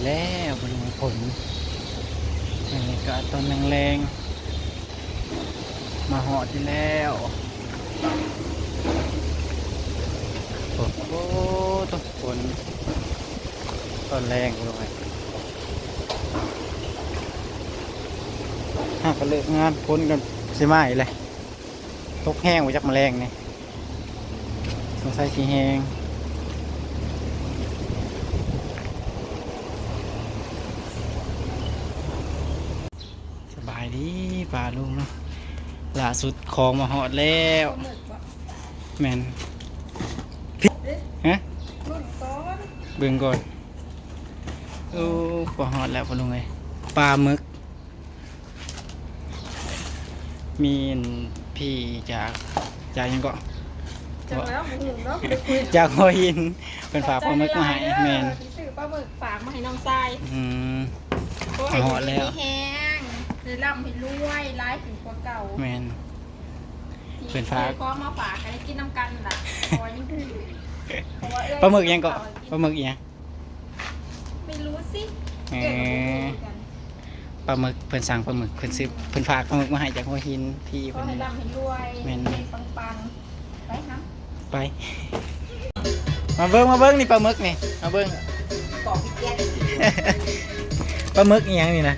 ແລ້ວ ເບິ່ງຝົນ ອັນນີ້ກໍຕອນແລງໆ ມາຮອດຢູ່ແລ້ວ. ໂອ້ໂຫ ຕກຝົນຕອນແລງ ເບິ່ງ ຫາກໍເລີກງານ ຝົນກໍຊິມາອີກແຫຼະ. ຕົກແຮງບໍ່ຈັກ ມາແລງນີ້ ສົງໄສຊິແຮງ. ສະບາຍດີປ້າລຸງເນາະ ລ່າສຸດຂອງມາຮອດແລ້ວ. ປາໝຶກບໍ່? ແມ່ນ. ເບິ່ງກ່ອນ ເບິ່ງກ່ອນ. ໂອ້ ມາຮອດແລ້ວປ້າລຸງເອີຍ ປາໝຶກ. ມີອັນ ພີ່ຈາກ ຈາກຫຍັງເກາະ? ຈັກແລ້ວ ບໍ່ຮູ້ເນາະ ບໍ່ໄດ້ຄຸຍ. ຈາກຫົວຫີນ ເພິ່ນຝາກປາໝຶກມາໃຫ້. ຂອບໃຈຫຼາຍໆເດີ ແມ່ນ ທີ່ຊື້ປາໝຶກຝາກມາໃຫ້ນ້ອງຊາຍ. ອືມ ມາຮອດແລ້ວ. ຂໍໃຫ້ຢູ່ດີມີແຮງ ໃຫ້ລ່ຳໃຫ້ລວຍ ຫຼາຍຂຶ້ນກວ່າເກົ່າ. ແມ່ນ. ທີ່ ເພິ່ນຝາກ ຊື້ຂອງມາຝາກ ໃຫ້ໄດ້ກິນນຳກັນລະ ເພາະວ່າຍັງ ເພາະວ່າເອື້ອຍ ປາໝຶກຫຍັງເກາະ? ປາໝຶກອີ່ຫຍັງ? ໄມ່ຮູ້ຊິ ເອີ ເອື້ອຍກໍບໍ່ຮູ້ຄືກັນ. ປາໝຶກ ເພິ່ນສັ່ງປາໝຶກ ເພິ່ນຊື້ ເພິ່ນຝາກປາໝຶກມາໃຫ້ຈາກຫົວຫີນ ພີ່ເພິ່ນ. ຂໍໃຫ້ລ່ຳໃຫ້ລວຍ ແມ່ນໆ ເຮັງໆ ປັງໆ ໄປຫາ ໄປ. ມາເບິ່ງ ມາເບິ່ງນີ້ ປາໝຶກນີ້ ມາເບິ່ງ ປາໝຶກອີ່ຫຍັງນີ້ນະ?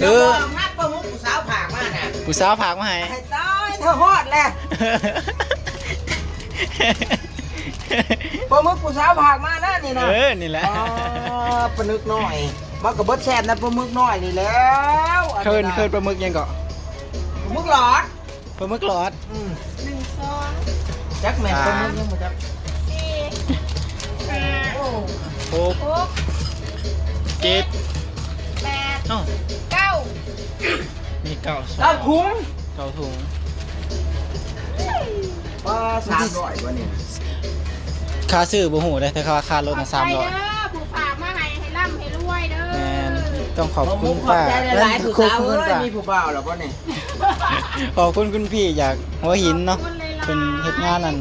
ເອີ ມາປາໝຶກ ຜູ້ສາວຝາກມານະ ຜູ້ສາວຝາກມາໃຫ້. ໃຫ້ຕາຍ ຖ້າຮອດແຫຼະ. ປາໝຶກຜູ້ສາວຝາກມານະນີ້ນະ. ເອີ ນີ້ແຫຼະ. ອໍ ປາໝຶກນ້ອຍ ມັນກໍເບິດແຊບນະ ປາໝຶກນ້ອຍນີ້ແຫຼ້ວ. ເອີ້ນ ເອີ້ນປາໝຶກຫຍັງເກາະ? ປາໝຶກຫຼອດ ປາໝຶກຫຼອດ. ອືມ ໜຶ່ງ ສອງ ຈັກແມ່ນ ສາມ ປາໝຶກຫຍັງບໍ່ຈັກ. ສີ່ ຫ້າ ໂອ້ ຫົກ ຫົກ ເຈັດ ເຈັດ ແປດ ເອົ້າ ເກົ້າ ມີເກົ້າ ເກົ້າ ສອງ ເກົ້າຖົງ ເກົ້າຖົງ. ປາ ສາມຮ້ອຍບໍ່ນີ້? ຄ່າຊື້ບໍ່ຮູ້ເດ້ ແຕ່ຄ່າ ຄ່າລົດນະ ສາມຮ້ອຍ. ຂອບໃຈເດີ ຜູ້ຝາກມາໃຫ້ ໃຫ້ລ່ຳໃຫ້ລວຍເດີ. ແມ່ນ ຕ້ອງຂອບຄຸນປ້າ ຂອບໃຈຫຼາຍໆ ແມ່ນ ຜູ້ສາວເອີຍ. ມີຜູ້ບ່າວແລ້ວບໍ່ນີ້? ຂອບຄຸນຄຸນພີ່ຈາກຫົວຫີນເນາະ ເພິ່ນເຮັດງານອັນ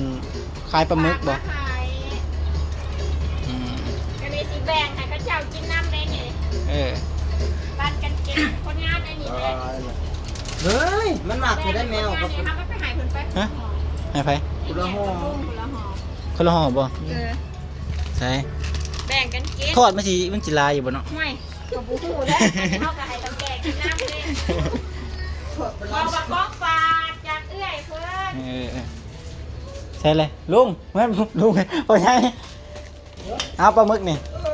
ຂາຍປາໝຶກບໍ່? ອືມ ກໍເລີຍຊິແບ່ງໃຫ້ເຂົາເຈົ້າກິນນຳໄດ໋ນີ້. ເອີ ປັນກັນກິນ ຄົນງານໄດ໋ນີ້. ເຮີ້ຍ ມັນມັກແທ້ແມວ. ເຮົາກໍໄປໃຫ້ເພິ່ນໄປ. ຮະ? ໃຫ້ໃຜ? ຄົນລະຫໍ່ ຄົນລະຫໍ່ ຄົນລະຫໍ່ບໍ່? ເອີ ໃສ່ ແບ່ງກັນກິນ. ທອດມັນຊິ ມັນຊິຫຼາຍຢູ່ບໍ່ເນາະ? ຫ້ວຍ ກໍບໍ່ຮູ້ແຫຼະ ເຮົາກໍໃຫ້ເຖົ້າແກ່ກິນນຳເດ້. ເວົ້າວ່າຂອງຝາກຈາກເອື້ອຍເພິ່ນ. ເອີ ໃສ່ເລີຍ ລຸງ ແມ່ນ ລຸງ ພໍ່ໃຫຍ່ ເອົາປາໝຶກນີ້. ເອີ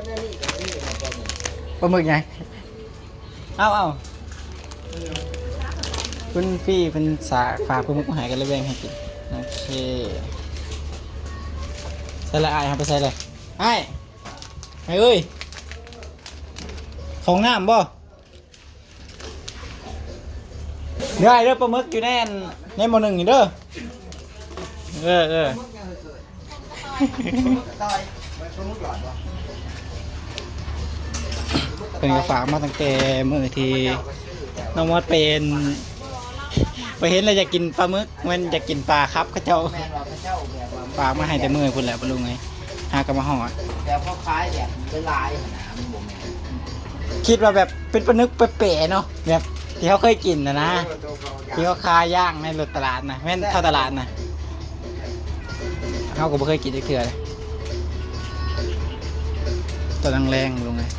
ແນວນີ້ກໍມີນະ ປາໝຶກ ປາໝຶກຫຍັງ? ເອົາ ເອົາ ເອີ ຄຸນພີ່ເພິ່ນສາ ຝາກປາໝຶກມາໃຫ້ ກໍເລີຍແບ່ງໃຫ້ກິນ. ໂອເຄ ໃສ່ລະ ອ້າຍ ເຮົາໄປໃສ່ເລີຍ ອ້າຍ ອ້າຍເອີຍ ເຂົ້າຫ້ອງນ້ຳບໍ່? ເດີ ເດີ ປາໝຶກຢູ່ໃນອັນ ໃນໝໍ້ໜຶ້ງນີ້ເດີ. ເອີ ເອີ ເພິ່ນກໍຝາກມາຕັ້ງແຕ່ມື້ທີ່ນ້ອງມອດໄປ ໄປເຫັນແລ້ວຢາກກິນປາໝຶກ ແມ່ນຢາກກິນປາຄັບເຂົາເຈົ້າ ຝາກມາໃຫ້ແຕ່ມື້ພຸ້ນແຫຼະ ປ້າລຸງເອີຍ. ຫາກໍມາຮອດ ແບບເຂົາຂາຍແບບຫຼາຍໆຫັ້ນນະ ມັນບໍ່ແມ່ນ ຄິດວ່າແບບເປັນປາໝຶກແປໆເນາະ ແບບທີ່ເຮົາເຄີຍກິນນະນະ ເອີ ໂຕເຂົາ ທີ່ເຂົາຂາຍຍ່າງໃນລົດຕະຫຼາດນະ ແມ່ນເຂົ້າຕະຫຼາດນະ ເຮົາກໍບໍ່ເຄີຍກິນຈັກເທື່ອເລີຍ. ຕອນແລງໆ ລຸງເອີຍ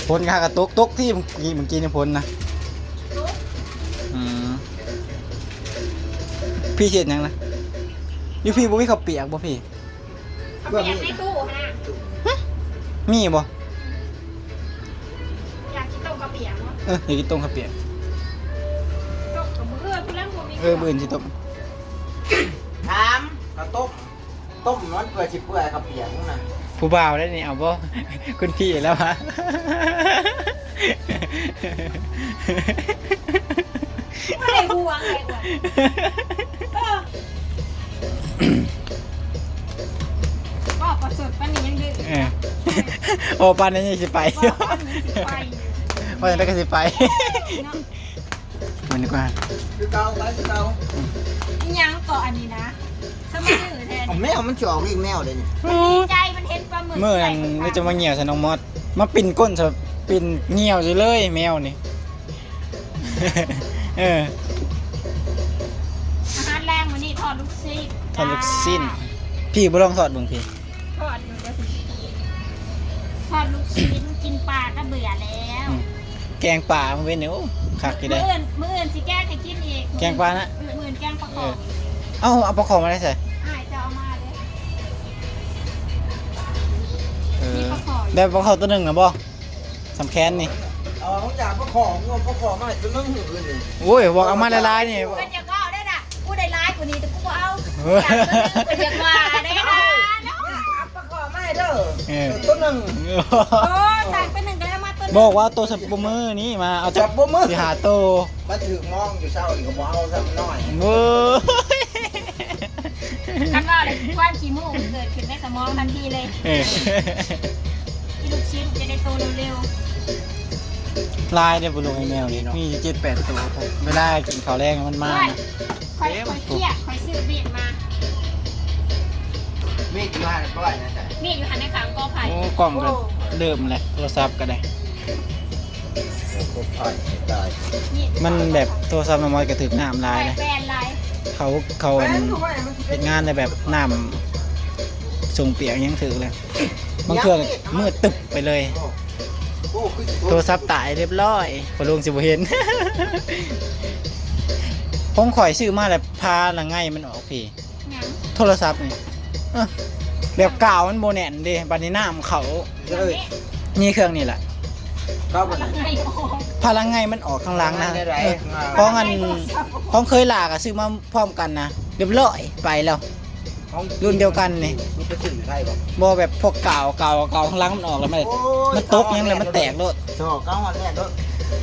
ຝົນກໍຫາກໍຕົກ ຕົກທີ່ເມື່ອກີ້ ເມື່ອກີ້ນີ້ຝົນນະ. ອືມ ພີ່ຊິເຮັດຫຍັງນະ? ຢູ່ພີ້ບໍ່ມີເຂົ້າປຽກບໍ່ພີ້? ເຂົ້າປຽກໃນຕູ້ຫັ້ນນະ. ຫຶ? ມີບໍ່? ຢາກກິນຕົ້ມເຂົ້າປຽກເນາະ. ເອີ ຢາກກິນຕົ້ມເຂົ້າປຽກ. ຕົ້ມກັບມື້ອື່ນພຸ້ນແຫຼະ ບໍ່ມີ. ເອີ ມື້ອື່ນຊິຕົ້ມ. ຖາມ ເຂົ້າຕົ້ມ ຕົ້ມມັນເພື່ອຊິເປື່ອຍເຂົ້າປຽກນະ. ຜູ້ບ່າວໄດ້ນີ້ ເອົາບໍ່? ຄຸນພີ່ແລ້ວຫວາ? ບໍ່ໄດ້ຫ່ວງເລີຍວ່າ ເອີ ເວົ້າປະສົດປານນີ້ຍັງດື້. ເອີ ເວົ້າປານນີ້ຍັງຊິໄປ. ເວົ້າປານນີ້ຊິໄປ. ເວົ້າຈັ່ງໃດກໍຊິໄປເນາະ. ມັນກວ່າ ຄືເກົ່າ ໄປຄືເກົ່າ. ອີຫຍັງເກາະອັນນີ້ນະ? ກໍມາຊື້ແທນ ເອົາແມວມັນຊິອອກອີກແມວເດ້ນີ້. ມັນດີໃຈ ມັນເຫັນປາໝຶກ. ມື້ນັ້ນ ໃຈມັນ ນີ້ຈະມາຍ່ຽວໃສ່ນ້ອງມອດ ມາປິ່ນກົ້ນຊະ ປິ່ນຍ່ຽວຢູ່ເລີຍແມວນີ້. ເອີ ອາຫານແລງມື້ນີ້ທອດລູກຊີ້ນ ທອດລູກຊີ້ນ. ພີ່ບໍ່ລອງທອດເບິ່ງພີ່? ທອດຢູ່ ທອດລູກຊີ້ນ ກິນປາກໍເບື່ອແລ້ວ. ອືມ ແກງປາມື້ເວັນນີ້ ໂອ້ ຄັກຢູ່ເດ້. ມື້ອື່ນ ມື້ອື່ນຊິແກງໃຫ້ກິນອີກ. ແກງປານະ? ມື້ອື່ນແກງປາຂອງ. ເອີ ເອົາ ເອົາປາຂອງມາໄດ້ໃສ? ອ້າຍເຈົ້າເອົາມາເດ້. ເອີ ມີປາຂອງ ໄດ້ປາຂອງຕົວໜຶ່ງນະບໍ່? ສຳແຄນນີ້ ເອົາຢາປາຂອງ ເອົາປາຂອງມາໃຫ້ຕົວໜຶ່ງມື້ອື່ນນີ້. ໂອ້ຍ ບອກເອົາມາຫຼາຍໆນີ້. ເພິ່ນຢາກເວົ້າໄດ້ນະ ກູໄດ້ຫຼາຍກວ່ານີ້ ແຕ່ກູບໍ່ເອົາ. ເອີ ຢາກເພິ່ນຢາກວ່າໄດ້ນະ. ເອົາປາຂອງມາໃຫ້ເດີ ເອີ ຕົວໜຶ່ງ. ໂອ້ ສັ່ງຕົວໜຶ່ງກໍໄດ້ມາຕົວໜຶ່ງ. ບອກວ່າໂຕສັບປະມືນີ້ມາ ເອົາຈັກສີ່ຫ້າໂຕ. ມັນຖືກມອງຢູ່ເຊົ້ານີ້ກໍບໍ່ເອົາຊ້ຳນ້ອຍ. ໂອ້ຍ ຄັນເວົ້າແລ້ວຄວາມຂີ້ໂມ້ເກີດຂຶ້ນໃນສະໝອງທັນທີເລີຍ. ເອີ ອີລູກຊິ້ນຈະໄດ້ໂຕເລັວໆ. ຫຼາຍເດ້ ບໍ່ລົງໃຫ້ແມວນີ້ ມີຢູ່ເຈັດແປດໂຕ. ເວລາກິນເຂົ້າແລງມັນມານະ. ຂ້ອຍ ຂ້ອຍຄຽດ ຂ້ອຍຊື້ມີດມາ. ມີດຢູ່ຫັ້ນ ມີດຢູ່ຫັ້ນໃນຂ້າງກໍໄຜ່. ໂອ້ ກ້ອງກໍເລີ່ມແລ້ວ ໂທລະສັບກໍໄດ້. ມັນແບບໂທລະສັບນ້ອງມອດກໍຖືກນ້ຳຫຼາຍເດ້. ເຂົາ ເຂົາອັນເຮັດງານແລ້ວແບບນ້ຳຊົງປຽກຍັງຖືກເລີຍ. ບາງເທື່ອມືດຕຶບໄປເລີຍ. ໂທລະສັບຕາຍຮຽບຮ້ອຍ ພໍ່ລຸງຊິບໍ່ເຫັນ. ຂອງຂ້ອຍຊື້ມາແລ້ວພາລະໄງມັນອອກພີ້. ຫຍັງ? ໂທລະສັບນີ້ ເອີ ແບບກາວມັນບໍ່ແໜ້ນເດ້ ບັດນີ້ນ້ຳເຂົ້າ. ເອີ ນີ້ເຄື່ອງນີ້ແຫຼະ ພາລະໄງມັນອອກຂ້າງຫຼັງນະ. ເອີ ຂອງອັນ ຂອງເຄີຍຫຼ້າກໍຊື້ມາພ້ອມກັນນະ ຮຽບຮ້ອຍໄປແລ້ວ. ລຸ້ນດຽວກັນນີ້ ໄປຊື້ຢູ່ໄທບໍ່? ບໍ່ ແບບພວກກາວ ກາວ ກາວຂ້າງຫຼັງມັນອອກແລ້ວ ມັນ ໂອ້ຍ ມັນຕົກຫຍັງແລ້ວມັນແຕກໂລດ. ເຈົ້າ ກາວຮອດແລ້ວໂລດ.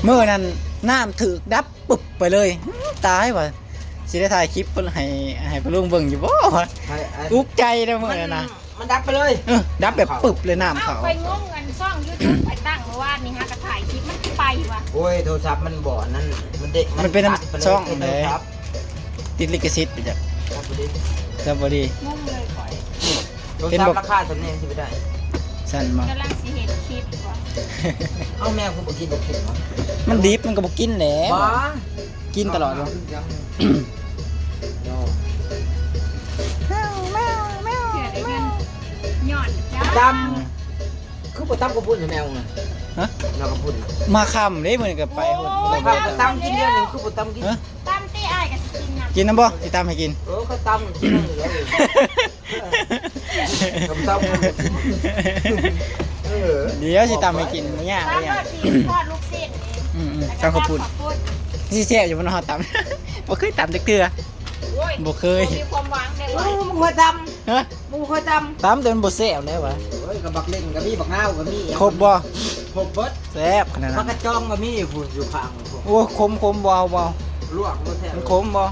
ມື້ນັ້ນນ້ຳຖືກດັບປຶບໄປເລີຍ. ຕາຍວ່າ ຊິໄດ້ຖ່າຍຄລິບໃຫ້ ໃຫ້ພໍ່ລຸງເບິ່ງຢູ່ບໍ່? ໃຫ້ ອຸກໃຈເດ້ມື້ນັ້ນນະ ມັນດັບໄປເລີຍ. ເອີ ດັບແບບປຶບເລີຍ ນ້ຳເຂົ້າ. ຂ້ອຍງົງອັນຊ່ອງຢູທູບຂ້ອຍຕັ້ງເມື່ອວານນີ້ຫາກະຖ່າຍຄລິບມັນໄປວ່າ. ໂອ້ຍ ໂທລະສັບມັນບໍ່ອັນນັ້ນ ມັນເດັກ ມັນເປັນຊ່ອງໃດ ຕິດລິຂະສິດໄປຈັກ. ສະບໍດີ ສະບໍດີ ງົງເລີຍຂ້ອຍ. ໂທລະສັບລາຄາສ່ຳນີ້ຊິໄປໄດ້ ຊັ້ນບໍ່? ກຳລັງຊິເຮັດຄລິບວ່າ. ເອົ້າ ແມວຄືບໍ່ກິນບໍ່ກິນວະ? ມັນດິບມັນກໍບໍ່ກິນແຫຼະ. ບໍ່ ກິນຕະຫຼອດວະ. ເນາະ ເທື່ອໄດ້ເງິນຍ້ອນເຈົ້າ. ຕຳ ຄືບໍ່ຕຳກະປຸ້ນໃຫ້ແມວນະ? ຮະ? ແມວກະປຸ້ນ ມາຄ່ຳເດ້ ມື້ນີ້ກໍໄປພຸ້ນ. ໂອ້ຍ ໄປກໍຕຳກິນດຽວນີ້ ຄືບໍ່ຕຳກິນ? ຮະ? ຕຳຕິ ອ້າຍກໍຊິກິນນຳ. ກິນນຳບໍ່? ຊິຕຳໃຫ້ກິນ. ເອີ ຂ້ອຍຕຳກິນນຳຢູ່ແລ້ວ. ຕຳ ຕຳ ເອີ ດຽວຊິຕຳໃຫ້ກິນ ບໍ່ຍາກ ບໍ່ຍາກ. ທອດລູກຊີ້ນນີ້ ອືມໆ ຕຳເຂົ້າປຸ້ນ ຊິແຊບຢູ່ບໍ່ເນາະ ເຮົາຕຳ ບໍ່ເຄີຍຕຳຈັກເທື່ອ. ໂອ້ຍ ບໍ່ເຄີຍ ບໍ່ມີຄວາມຫວັງເດ້. ໂອ້ຍ ບໍ່ເຄີຍຕຳ. ຮະ? ບໍ່ເຄີຍຕຳ ຕຳແຕ່ມັນບໍ່ແຊບແລ້ວຫວາ. ໂອ້ຍ ກໍບັກເລັ່ງກໍມີ ບັກນາວກໍມີ. ຄົບບໍ່? ຄົບເບິດ. ແຊບຂະໜາດນັ້ນ. ຜັກກະຈອງກໍມີພຸ້ນ ຢູ່ຂ້າງພຸ້ນ. ໂອ້ຍ ຂົມໆ ບໍ່ເອົາ ບໍ່ເອົາ. ລວກບໍ່ແຊບ. ມັນຂົມບໍ່?